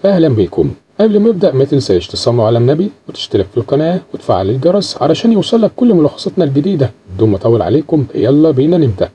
أهلا بكم. قبل ما نبدأ ما تنساش تصلوا على النبي وتشترك في القناة وتفعل الجرس علشان يوصلك كل ملخصاتنا الجديدة. بدون ما أطول عليكم يلا بينا نبدأ.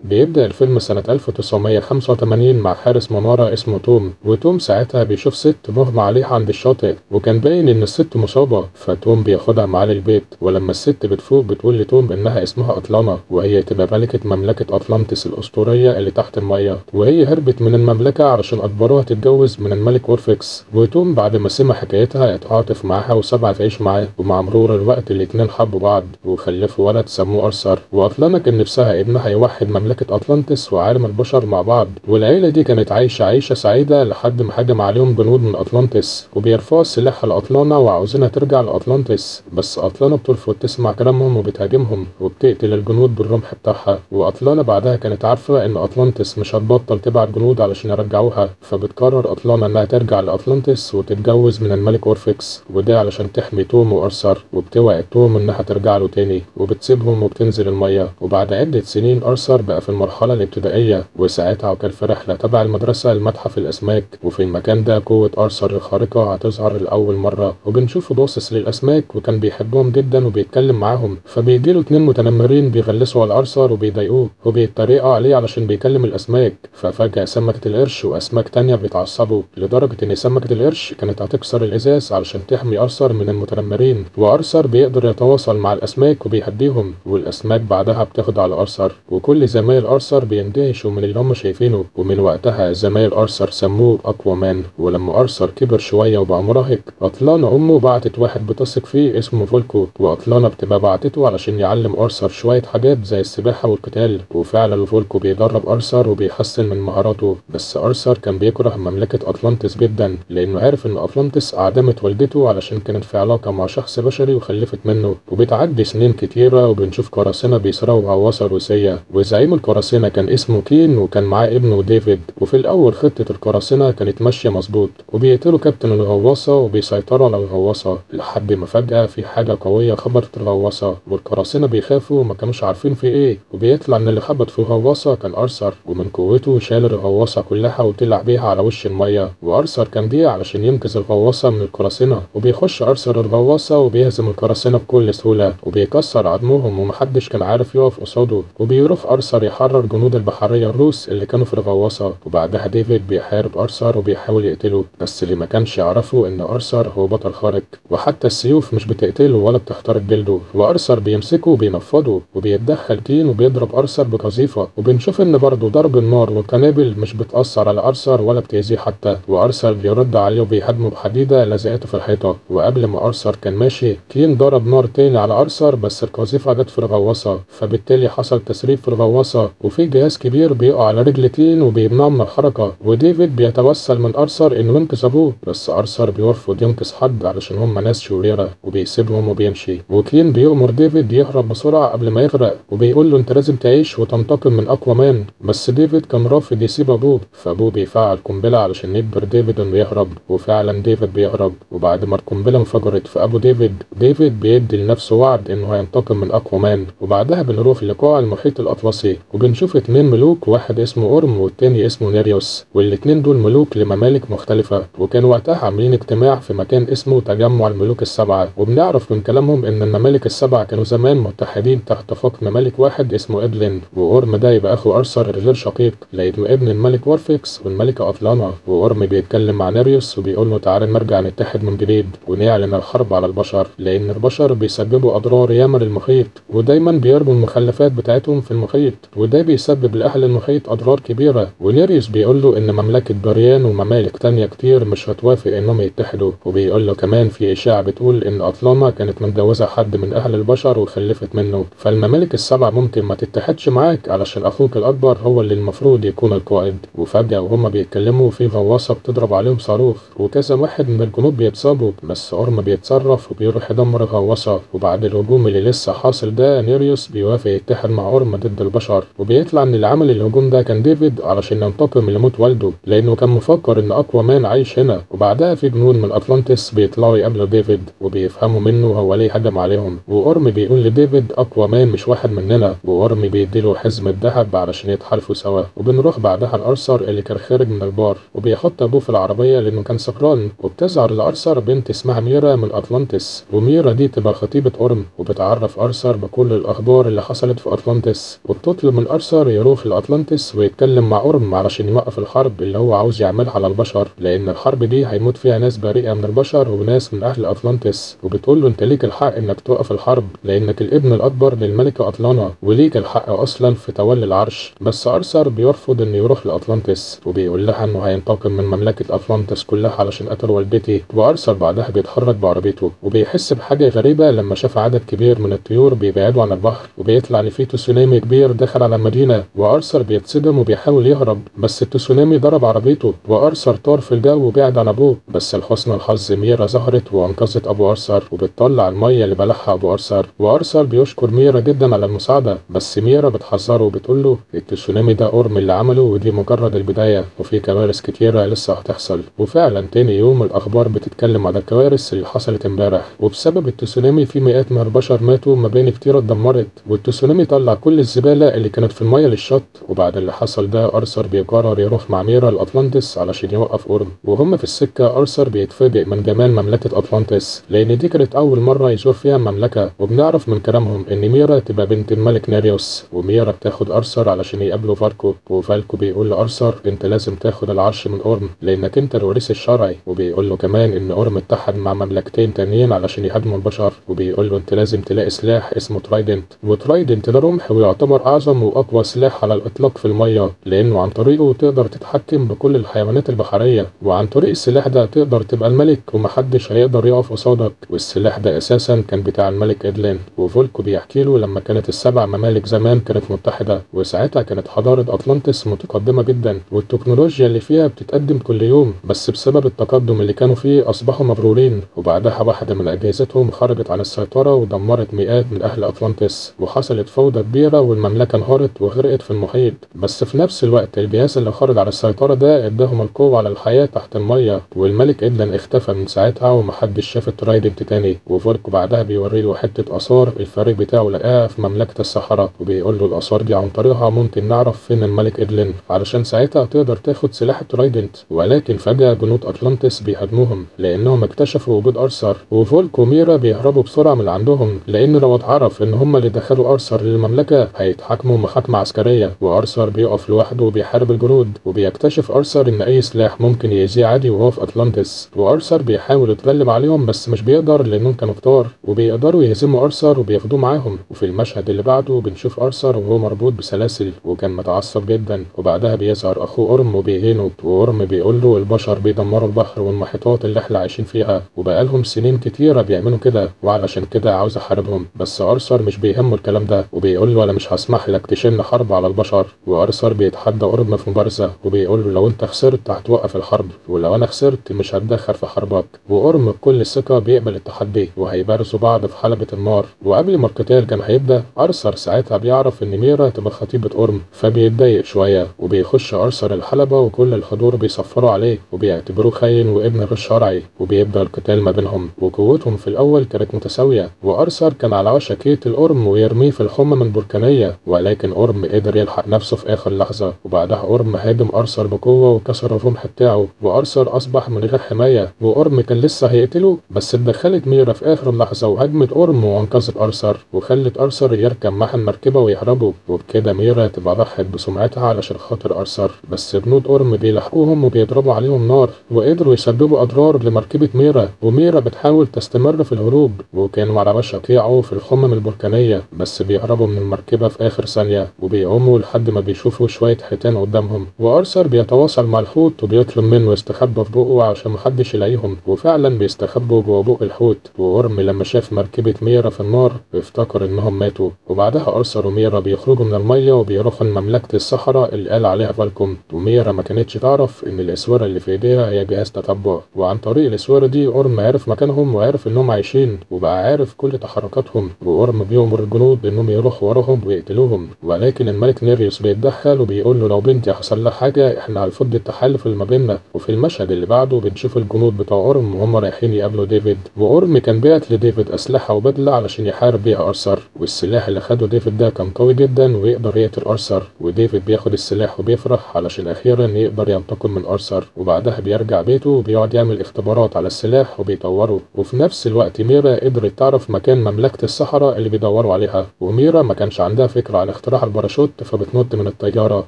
بيبدأ الفيلم سنة 1985 مع حارس منارة اسمه توم، وتوم ساعتها بيشوف ست مغمى عليها عند الشاطئ، وكان باين إن الست مصابة، فتوم بياخدها معاه للبيت. ولما الست بتفوق بتقول لتوم إنها اسمها أطلانة، وهي تبقى ملكة مملكة أطلانتس الأسطورية اللي تحت المية، وهي هربت من المملكة علشان أجبروها تتجوز من الملك أورفكس. وتوم بعد ما سمع حكايتها اتعاطف معاها وسابها تعيش معاه، ومع مرور الوقت الاتنين حبوا بعض وخلفوا ولد سموه أرثر. وأطلانة كان نفسها ابنها يوحد مملكة أطلانتس وعالم البشر مع بعض، والعيلة دي كانت عايشة عيشة سعيدة لحد ما هجم عليهم جنود من أطلانتس وبيرفعوا السلاح على أطلانة وعاوزينها ترجع لأطلانتس، بس أطلانة بترفض تسمع كلامهم وبتهاجمهم وبتقتل الجنود بالرمح بتاعها. وأطلانة بعدها كانت عارفة إن أطلانتس مش هتبطل تبعت جنود علشان يرجعوها، فبتقرر أطلانة إنها ترجع لأطلانتس وتتجوز من الملك أورفكس، وده علشان تحمي توم وأرثر، وبتوعد توم إنها ترجع له تاني وبتسيبهم وبتنزل المية. وبعد عدة سنين أرثر بقى في المرحلة الابتدائية، وساعتها كان في رحلة تبع المدرسة لمتحف الأسماك، وفي المكان ده قوة أرثر الخارقة هتظهر لأول مرة، وبنشوفه باصص للأسماك وكان بيحبهم جدا وبيتكلم معاهم. فبيجيله اتنين متنمرين بيغلسوا على أرثر وبيضايقوه وبيتريقوا عليه علشان بيكلم الأسماك. ففجأة سمكة القرش وأسماك تانية بيتعصبوا لدرجة إن سمكة القرش كانت هتكسر الإزاز علشان تحمي أرثر من المتنمرين، وأرثر بيقدر يتواصل مع الأسماك وبيهديهم، والأسماك بعدها بتاخد على أرثر، وكل زمايل أرثر بيندهشوا من اللي هم شايفينه. ومن وقتها زمايل أرثر سموه أكوامان. ولما أرثر كبر شوية وبقى مراهق، أطلانة أمه بعتت واحد بتثق فيه اسمه فولكو، وأطلانة بتبقى بعتته علشان يعلم أرثر شوية حاجات زي السباحة والقتال. وفعلا فولكو بيدرب أرثر وبيحسن من مهاراته، بس أرثر كان بيكره مملكة أطلانتس جدا لأنه عارف إن أطلانتس أعدمت والدته علشان كانت في علاقة مع شخص بشري وخلفت منه. وبتعدي سنين كتيرة وبنشوف قراصنة بيسرقوا غواصة روسية، وزعيم القراصنة كان اسمه كين وكان معاه ابنه ديفيد. وفي الأول خطة القراصنة كانت ماشية مظبوط، وبيقتلوا كابتن الغواصة وبيسيطروا على الغواصة، لحد ما فجأة في حاجة قوية خبطت الغواصة، والقراصنة بيخافوا وما كانوش عارفين في ايه. وبيطلع ان اللي خبط في الغواصة كان أرثر، ومن قوته شال الغواصة كلها وطلع بيها على وش المية. وأرثر كان دي علشان ينقذ الغواصة من القراصنة، وبيخش أرثر الغواصة وبيهزم القراصنة بكل سهولة وبيكسر عظمهم ومحدش كان عارف يقف قصاده. وبيروح أرثر يحرر جنود البحرية الروس اللي كانوا في الغواصة، وبعدها ديفيد بيحارب أرثر وبيحاول يقتله، بس اللي ما كانش يعرفه إن أرثر هو بطل خارق، وحتى السيوف مش بتقتله ولا بتخترق جلده. وأرثر بيمسكه وبينفضه، وبيتدخل كين وبيضرب أرثر بقذيفة، وبنشوف إن برضه ضرب النار والقنابل مش بتأثر على أرثر ولا بتأذيه حتى. وأرثر بيرد عليه وبيهاجمه بحديدة لزقته في الحيطة. وقبل ما أرثر كان ماشي، كين ضرب نار تاني على أرثر، بس القذيفة جت في الغواصة، فبالتالي حصل تسريب في الغواصة، وفي جهاز كبير بيقع على رجل كين وبيمنعه من الحركة. وديفيد بيتوسل من أرثر إنه ينقذ أبوه، بس أرثر بيرفض ينقذ حد علشان هم ناس شريرة، وبيسيبهم وبيمشي. وكين بيأمر ديفيد يهرب بسرعة قبل ما يغرق، وبيقول له أنت لازم تعيش وتنتقم من أكوامان، بس ديفيد كان رافض يسيب أبوه، فأبوه بيفعل قنبلة علشان يجبر ديفيد إنه يهرب، وفعلا ديفيد بيهرب. وبعد ما القنبلة انفجرت في أبو ديفيد، ديفيد بيدي لنفسه وعد إنه هينتقم من أكوامان. وبعدها بنروح لقاع المحيط الأطلسي، وبنشوف اتنين ملوك، واحد اسمه أورم والتاني اسمه نيريوس، والاتنين دول ملوك لممالك مختلفة، وكانوا وقتها عاملين اجتماع في مكان اسمه تجمع الملوك السبعة. وبنعرف من كلامهم إن الممالك السبعة كانوا زمان متحدين تحت حكم ملك واحد اسمه إدلين، وأورم ده يبقى أخو أرثر الغير شقيق لأنه ابن الملك وارفكس والملكة أطلانة. وأورم بيتكلم مع نيريوس وبيقول له تعالى نرجع نتحد من جديد ونعلن الحرب على البشر، لأن البشر بيسببوا أضرار ياما للمحيط، ودايما بيرموا المخلفات بتاعتهم في المحيط، وده بيسبب لأهل المحيط أضرار كبيرة. ونيريوس بيقول له إن مملكة بريان وممالك تانية كتير مش هتوافق إنهم يتحدوا، وبيقول له كمان في إشاعة بتقول إن أطلانة كانت متجوزة حد من أهل البشر وخلفت منه، فالممالك السبعة ممكن ما تتحدش معاك علشان أخوك الأكبر هو اللي المفروض يكون القائد. وفجأة وهما بيتكلموا في غواصة بتضرب عليهم صاروخ، وكذا واحد من الجنود بيتصابوا، بس أورم بيتصرف وبيروح يدمر الغواصة. وبعد الهجوم اللي لسه حاصل ده، نيريوس بيوافق يتحد مع أورم ضد البشر. البشر. وبيطلع ان اللي عمل الهجوم ده كان ديفيد علشان ينتقم لموت والده، لانه كان مفكر ان اكوامان عايش هنا. وبعدها في جنود من اطلانتس بيطلعوا يقابلوا ديفيد وبيفهموا منه هو ليه هجم عليهم. وأورم بيقول لديفيد اكوامان مش واحد مننا، وأورم بيديله حزمة ذهب علشان يتحالفوا سوا. وبنروح بعدها لأرثر اللي كان خارج من البار، وبيحط ابوه في العربية لانه كان سكران. وبتظهر لأرثر بنت اسمها ميرا من أطلانتس، وميرا دي تبقى خطيبة أورم، وبتعرف أرثر بكل الأخبار اللي حصلت في أطلانتس، وبتطلب من أرثر يروح لأطلانتس ويتكلم مع أورم علشان يوقف الحرب اللي هو عاوز يعملها على البشر، لأن الحرب دي هيموت فيها ناس بريئة من البشر وناس من أهل أطلانتس. وبتقول له أنت ليك الحق إنك توقف الحرب لأنك الابن الأكبر للملكة أطلانا، وليك الحق أصلا في تولي العرش. بس أرثر بيرفض إنه يروح لأطلانتس، وبيقول لها إنه هينتقم من مملكة أطلانتس كلها علشان قتل والدتي. وأرثر بعدها بيتحرك بعربيته، وبيحس بحاجة غريبة لما شاف عدد كبير من الطيور بيبعدوا عن البحر، وبيطلع إن في تسونامي كبير دخل على المدينة. وأرثر بيتصدم وبيحاول يهرب، بس التسونامي ضرب عربيته، وأرثر طار في الجو وبعد عن أبوه. بس لحسن الحظ ميرا ظهرت وأنقذت أبو أرثر، وبتطلع المية اللي بلعها أبو أرثر. وأرثر بيشكر ميرا جدا على المساعدة، بس ميرا بتحذره وبتقول له التسونامي ده أورم اللي عمله، ودي مجرد البداية، وفي كوارث كتيرة لسه هتحصل. وفعلا تاني يوم الأخبار بتتكلم على الكوارث اللي حصلت امبارح، وبسبب التسونامي في مئات من البشر ماتوا، مباني كتيرة اتدمرت، والتسونامي طلع كل الزبالة اللي كانت في المية للشط. وبعد اللي حصل ده أرثر بيقرر يروح مع ميرا لأطلانتس علشان يوقف أورم. وهم في السكة أرثر بيتفاجئ من جمال مملكة أطلانتس، لأن دي كانت أول مرة يزور فيها المملكة. وبنعرف من كلامهم إن ميرا تبقى بنت الملك ناريوس، وميرا بتاخد أرثر علشان يقابلوا فالكو. وفالكو بيقول لأرثر أنت لازم تاخد العرش من أورم لأنك أنت الوريث الشرعي، وبيقول له كمان إن أورم اتحد مع مملكتين تانيين علشان يهاجموا البشر، وبيقول له أنت لازم تلاقي سلاح اسمه trident. و trident ده رمح ويعتبر أعظم وأقوى سلاح على الإطلاق في المية، لأنه عن طريقه تقدر تتحكم بكل الحيوانات البحرية، وعن طريق السلاح ده تقدر تبقى الملك ومحدش هيقدر يقف قصادك. والسلاح ده أساسا كان بتاع الملك إدلين. وفولكو بيحكي له لما كانت السبع ممالك زمان كانت متحدة، وساعتها كانت حضارة أطلانتس متقدمة جدا، والتكنولوجيا اللي فيها بتتقدم كل يوم، بس بسبب التقدم اللي كانوا فيه أصبحوا مغرورين. وبعدها واحدة من أجهزتهم خرجت عن السيطرة ودمرت مئات من أهل أطلانتس، وحصلت فوضى كبيرة والمملكة انهارت وغرقت في المحيط. بس في نفس الوقت الجهاز اللي خرج على السيطرة ده اداهم القوة على الحياة تحت المية، والملك إدلان اختفى من ساعتها ومحدش شاف ال trident تاني. وفولكو بعدها بيوري له حتة آثار الفريق بتاعه لقاها في مملكة الصحراء، وبيقول له الآثار دي عن طريقها ممكن نعرف فين الملك إدلين، علشان ساعتها تقدر تاخد سلاح ال trident. ولكن فجأة جنود أطلانتس بيهاجموهم لأنهم اكتشفوا وجود أرثر، وفولكو وميرا بيهربوا بسرعة من عندهم، لأن لو اتعرف إن هم اللي دخلوا أرثر للمملكة هيتحاكموا محاكمة عسكرية. وأرثر بيقف لوحده وبيحارب الجنود، وبيكتشف أرثر إن أي سلاح ممكن يأذيه عادي وهو في أطلانتس. وأرثر بيحاول يتغلب عليهم بس مش بيقدر لأنهم كانوا كتار، وبيقدروا يهزموا أرثر وبياخدوه معاهم. وفي المشهد اللي بعده بنشوف أرثر وهو مربوط بسلاسل وكان متعصب جدا. وبعدها بيظهر أخوه أورم وبيهينه، وأورم بيقول له البشر بيدمروا البحر والمحيطات اللي احنا عايشين فيها، وبقالهم سنين كتيرة بيعملوا كده، وعلشان كده عاوز أحاربهم. بس أرثر مش بيهمه الكلام ده، وبيقول له أنا مش هسمح لك تشن حرب على البشر. وأرثر بيتحدى أورم في مبارزة، وبيقول له لو أنت خسرت هتوقف الحرب، ولو أنا خسرت مش هتدخل في حربك. وأورم بكل ثقة بيقبل التحدي، وهيبارزوا بعض في حلبة النار. وقبل ما القتال كان هيبدأ أرثر ساعتها بيعرف إن ميرا تبقى خطيبة أورم، فبيتضايق شوية، وبيخش أرثر الحلبة وكل الحضور بيصفروا عليه وبيعتبروه خاين وابن غير شرعي. وبيبدأ القتال ما بينهم، وقوتهم في الأول كانت متساوية، وأرثر كان على وشك يقتل أورم ويرميه في الحمم البركانية، ولكن أورم قدر يلحق نفسه في آخر لحظة. وبعدها أورم هاجم أرثر بقوة وكسر الرمح بتاعه، وأرثر أصبح من غير حماية، وأورم كان لسه هيقتله بس اتدخلت ميرا في آخر لحظة وهاجمت أورم وأنقذت أرثر، وخلت أرثر يركب معها المركبة ويهربوا. وبكده ميرا تبقى ضحت بسمعتها علشان خاطر أرثر، بس جنود أورم بيلحقوهم وبيضربوا عليهم نار، وقدروا يسببوا أضرار لمركبة ميرا. وميرا بتحاول تستمر في الهروب، وكانوا على وشك يقعوا في الحمم البركانية، بس بيهربوا من المركبة في آخر ثانية، وبيعوموا لحد ما بيشوفوا شوية حيتان قدامهم. وأرثر بيتواصل مع الحوت وبيطلب منه يستخبى في بقه عشان محدش يلاقيهم، وفعلا بيستخبوا جوه بق الحوت. وأورم لما شاف مركبة ميرا في النار افتكر إنهم ماتوا. وبعدها أرثر وميرا بيخرجوا من المية وبيروحوا لمملكة الصحراء اللي قال عليها فالكوم. وميرا ما كانتش تعرف إن الأسورة اللي في إيديها هي جهاز تتبع، وعن طريق الأسورة دي أورم عرف مكانهم وعرف إنهم عايشين، وبقى عارف كل تحركاتهم. وأورم بيأمر الجنود إنهم يروحوا وراهم ويقتلوهم. ولكن الملك نيريوس بيتدخل وبيقول له لو بنتي حصل لها حاجة احنا هنفض التحالف اللي ما بيننا. وفي المشهد اللي بعده بنشوف الجنود بتوع اورم وهم رايحين يقابلوا ديفيد، واورم كان بعت لديفيد اسلحة وبدله علشان يحارب بيها ارثر، والسلاح اللي خده ديفيد ده كان قوي جدا ويقدر يقتل ارثر. وديفيد بياخد السلاح وبيفرح علشان اخيرا يقدر ينتقم من ارثر. وبعدها بيرجع بيته وبيقعد يعمل اختبارات على السلاح وبيطوره. وفي نفس الوقت ميرا قدرت تعرف مكان مملكة الصحراء اللي بيدوروا عليها، وميرا ما كانش عندها فكرة عن اختراع الباراشوت فبتنط من الطيارة،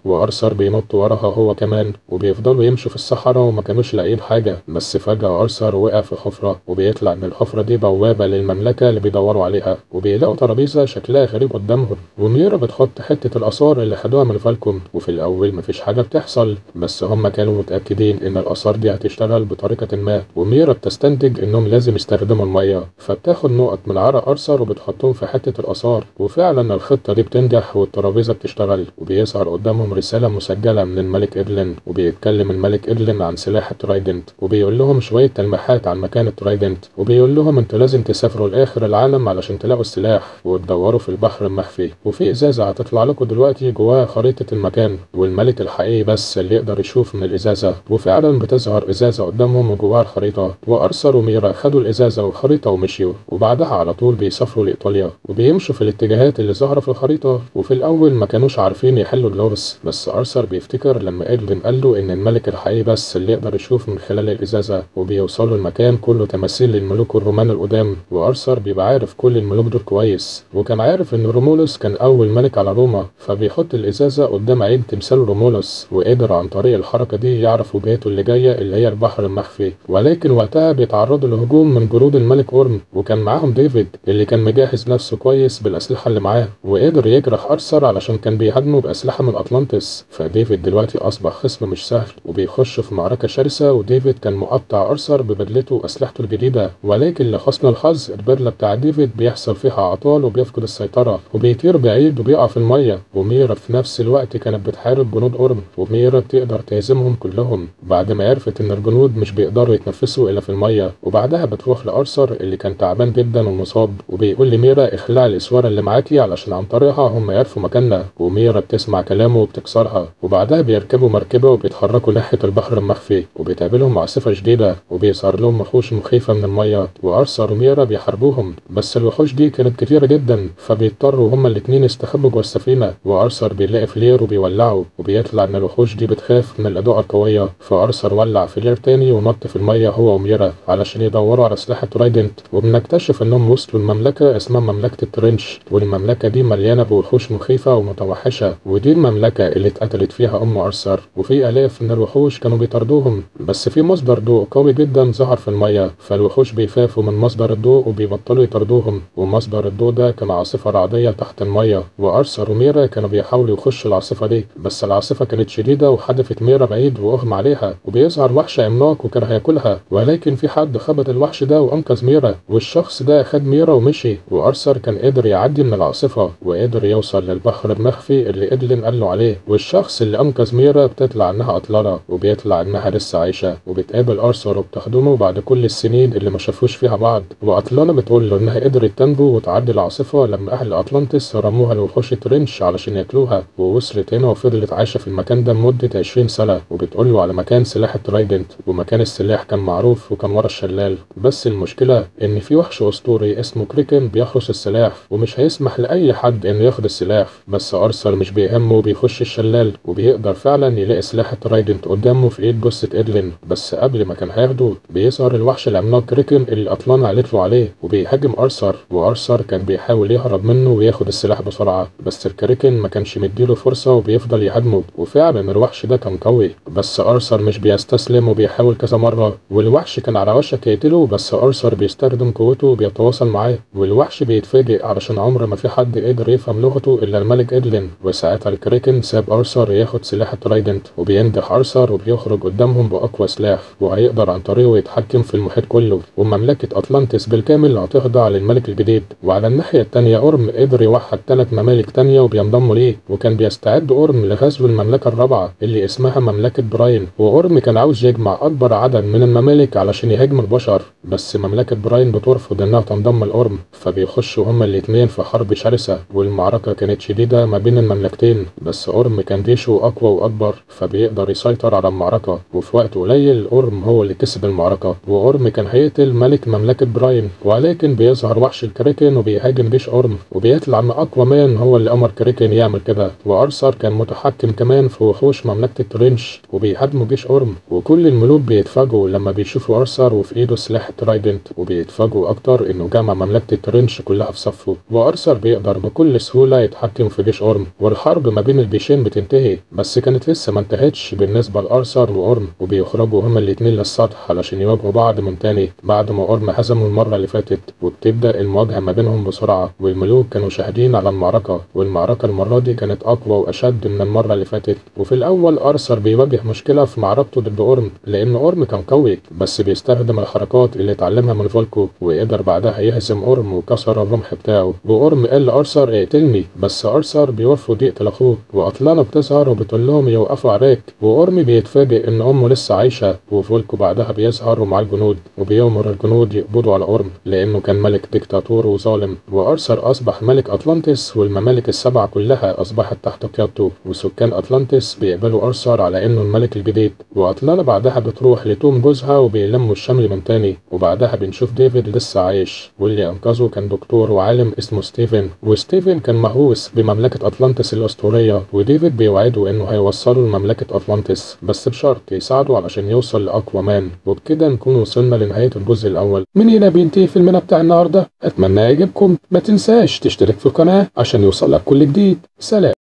وارثر بينط وراها هو كمان، وبيفضلوا يمشوا في الصحراء وما كانوش لاقيين حاجة. بس فجأة ارثر وقع في حفرة، وبيطلع من الحفرة دي بوابة للمملكة اللي بيدوروا عليها، وبيلاقوا ترابيزة شكلها غريب قدامهم، وميرا بتحط حتة الآثار اللي خدوها من فالكوم. وفي الأول مفيش حاجة بتحصل، بس هم كانوا متأكدين إن الآثار دي هتشتغل بطريقة ما، وميرا بتستنتج إنهم لازم يستخدموا المية، فبتاخد نقط من عرق أرثر وبتحطهم في حتة الآثار، وفعلا الخطة دي بتنجح والترابيزة بتشتغل. وبيظهر قدامهم رسالة مسجلة من الملك إدلين، وبيتكلم الملك إدلين عن سلاح ال Trident، وبيقول لهم شوية تلميحات عن مكان ال Trident، وبيقول لهم انتوا لازم تسافروا لآخر العالم علشان تلاقوا السلاح وتدوروا في البحر المخفي، وفي إزازة هتطلع لكم دلوقتي جواها خريطة المكان، والملك الحقيقي بس اللي يقدر يشوف من الإزازة. وفعلا بتظهر إزازة قدامهم وجواها الخريطة، وأرثر وميرا خدوا الإزازة والخريطة ومشيوا. وبعدها على طول بيسافروا لإيطاليا وبيمشوا في الاتجاهات اللي ظاهرة في الخريطة. وفي الأول ما كانوش عارفين يحلوا اللغز، بس أرثر بيفتكر لما إدلين قال له إن الملك الحقيقي بس اللي يقدر يشوف من خلال الإزازة. وبيوصلوا المكان كله تماثيل للملوك الرومان القدام، وأرثر بيبقى عارف كل الملوك دول كويس، وكان عارف إن رومولوس كان أول ملك على روما، فبيحط الإزازة قدام عين تمثال رومولوس، وقدر عن طريق الحركة دي يعرف وجهته اللي جاية اللي هي البحر المخفي. ولكن وقتها بيتعرضوا لهجوم من جنود الملك أورم، وكان معاهم ديفيد اللي كان مجهز نفسه كويس بالأسلحة اللي معاه، وقدر يجرح أرثر علشان كان بيهاجمه بأسلحة من أطلانتس. فديفيد دلوقتي أصبح خصم مش سهل، وبيخش في معركة شرسة، وديفيد كان مقطع أرثر ببدلته وأسلحته الجديدة، ولكن لحسن الحظ البدلة بتاع ديفيد بيحصل فيها عطال وبيفقد السيطرة وبيطير بعيد وبيقع في المية. وميرا في نفس الوقت كانت بتحارب جنود أورم، وميرا بتقدر تهزمهم كلهم بعد ما عرفت إن الجنود مش بيقدروا يتنفسوا إلا في المية. وبعدها بتروح لأرثر اللي كان تعبان جدا ومصاب، وبيقول لميرا اخلعي الإسوارة اللي معاكي علشان عن طريقها هم يعرفوا مكاننا، وميرا بتسمع كلامه وبتكسرها. وبعدها بيركبوا مركبة وبيتحركوا ناحية البحر المخفي، وبيتقابلهم عاصفة شديدة، وبيظهر لهم وحوش مخيفة من المية، وأرثر وميرا بيحاربوهم، بس الوحوش دي كانت كتيرة جدا، فبيضطروا هما الاتنين يستخبوا جوه السفينة. وأرثر بيلاقي flare وبيولعه، وبيطلع إن الوحوش دي بتخاف من الأضاءة القوية، فأرثر ولع flare تاني ونط في المية هو وميرا علشان يدوروا على سلاح Trident. وبنكتشف إنهم وصلوا لمملكة اسمها مملكة الترنش، والمملكة دي مليانة بوحوش مخيفة ومتوحشة، ودي المملكة اللي اتقتلت فيها أم أرثر، وفي آلاف من الوحوش كانوا بيطاردوهم، بس في مصدر ضوء قوي جدا ظهر في المية، فالوحوش بيخافوا من مصدر الضوء وبيبطلوا يطاردوهم، ومصدر الضوء ده كان عاصفة رعدية تحت المية. وأرثر وميرا كانوا بيحاولوا يخشوا العاصفة دي، بس العاصفة كانت شديدة وحدفت ميرا بعيد وأغمى عليها، وبيظهر وحش عملاق وكان هياكلها، ولكن في حد خبط الوحش ده وأنقذ ميرا، والشخص ده خد ميرا ومشي. وأرثر كان قادر يعدي من العاصفة وقادر يوصل للبحر المخفي اللي إدلين قال له عليه، والشخص اللي أنقذ ميرا بتطلع إنها أطلالة، وبيطلع إنها لسه عايشة، وبتقابل أرثر وبتخدمه بعد كل السنين اللي ما شافوش فيها بعض. وأطلالة بتقول له إنها قدرت تنجو وتعدي العاصفة لما أهل أطلانتس رموها لوحوش ترنش علشان ياكلوها، ووصلت هنا وفضلت عايشة في المكان ده لمدة 20 سنة. وبتقول له على مكان سلاح ال Trident، ومكان السلاح كان معروف وكان ورا الشلال، بس المشكلة إن في وحش أسطوري اسمه كريكن بيحرس السلاح ومش هيسمح لأي حد إنه ياخد السلاح. بس أرثر مش بيهمه وبيخش الشلال، وبيقدر فعلا يلاقي سلاح ال Trident قدامه في إيد جثة إدلين، بس قبل ما كان هياخده بيظهر الوحش العملاق كريكن اللي أطلانة قالت له عليه، وبيهاجم أرثر، وأرثر كان بيحاول يهرب منه وياخد السلاح بسرعة، بس الكريكن ما كانش مديله فرصة وبيفضل يهاجمه. وفعلا الوحش ده كان قوي، بس أرثر مش بيستسلم وبيحاول كذا مرة، والوحش كان على وشك يقتله، بس أرثر بيستخدم قوته وبيتواصل معاه، والوحش بيتفاجئ علشان عمر ما في حد قدر يفهم لغته إلا الملك إدلين. وساعتها الكريكن ساب أرثر ياخد سلاح ال Trident، وبينده أرثر وبيخرج قدامهم بأقوى سلاح، وهيقدر عن طريقه يتحكم في المحيط كله، ومملكة أطلانتس بالكامل هتخضع للملك الجديد. وعلى الناحية التانية أورم قدر يوحد 3 ممالك تانية وبينضموا ليه، وكان بيستعد أورم لغزو المملكة الرابعة اللي اسمها مملكة براين. وأورم كان عاوز يجمع أكبر عدد من الممالك علشان يهاجم البشر، بس مملكة براين بترفض إنها تنضم لأورم، فبيخشوا هما الاتنين في حرب شرسة، والمعركة كانت كانت شديدة ما بين المملكتين، بس أورم كان جيشه أقوى وأكبر فبيقدر يسيطر على المعركة، وفي وقت قليل أورم هو اللي كسب المعركة. وأورم كان هيقتل ملك مملكة براين، ولكن بيظهر وحش الكراكن وبيهاجم جيش أورم، وبيطلع ان أكوامان هو اللي أمر كراكن يعمل كده. وأرثر كان متحكم كمان في وحوش مملكة الترنش وبيهاجموا جيش أورم، وكل الملوك بيتفاجئوا لما بيشوفوا أرثر وفي إيده سلاح trident، وبيتفاجئوا أكتر إنه جمع مملكة الترنش كلها في صفه. وأرثر بيقدر بكل سهولة يتحكم في جيش أورم، والحرب ما بين الجيشين بتنتهي، بس كانت لسه ما انتهتش بالنسبة لأرثر وأورم، وبيخرجوا هما الاتنين للسطح علشان يواجهوا بعض من تاني بعد ما أورم هزموا المرة اللي فاتت. وبتبدأ المواجهة ما بينهم بسرعة، والملوك كانوا شاهدين على المعركة، والمعركة المرة دي كانت أقوى وأشد من المرة اللي فاتت. وفي الأول أرثر بيواجه مشكلة في معركته ضد أورم، لأن أورم كان قوي بس بيستخدم الحركات اللي اتعلمها من فولكو، وقدر بعدها يهزم أورم وكسر الرمح بتاعه. وأورم قال لأرثر اقتلني، بس أرثر بيرفض يقتل أخوه، وأطلانة بتظهر وبتقول لهم يوقفوا عراك، وأورم بيتفاجئ إن أمه لسه عايشة. وفولكو بعدها بيظهر ومعاه الجنود، وبيأمر الجنود يقبضوا على أورم لأنه كان ملك ديكتاتور وظالم. وأرثر أصبح ملك أطلانتس، والممالك السبعة كلها أصبحت تحت قيادته، وسكان أطلانتس بيقبلوا أرثر على إنه الملك الجديد. وأطلانة بعدها بتروح لتوم جوزها وبيلموا الشمل من تاني. وبعدها بنشوف ديفيد لسه عايش، واللي أنقذه كان دكتور وعالم اسمه ستيفن، وستيفن كان مهووس بمملكة أطلانتس الأسطورية، وديفيد بيوعده إنه هيوصله لمملكة أطلانتس بس بشرط يساعده علشان يوصل لأكوامان. وبكده نكون وصلنا لنهاية الجزء الأول. من هنا بينتهي فيلمنا بتاع النهاردة، أتمنى يعجبكم. ما تنساش تشترك في القناة عشان يوصلك كل جديد. سلام.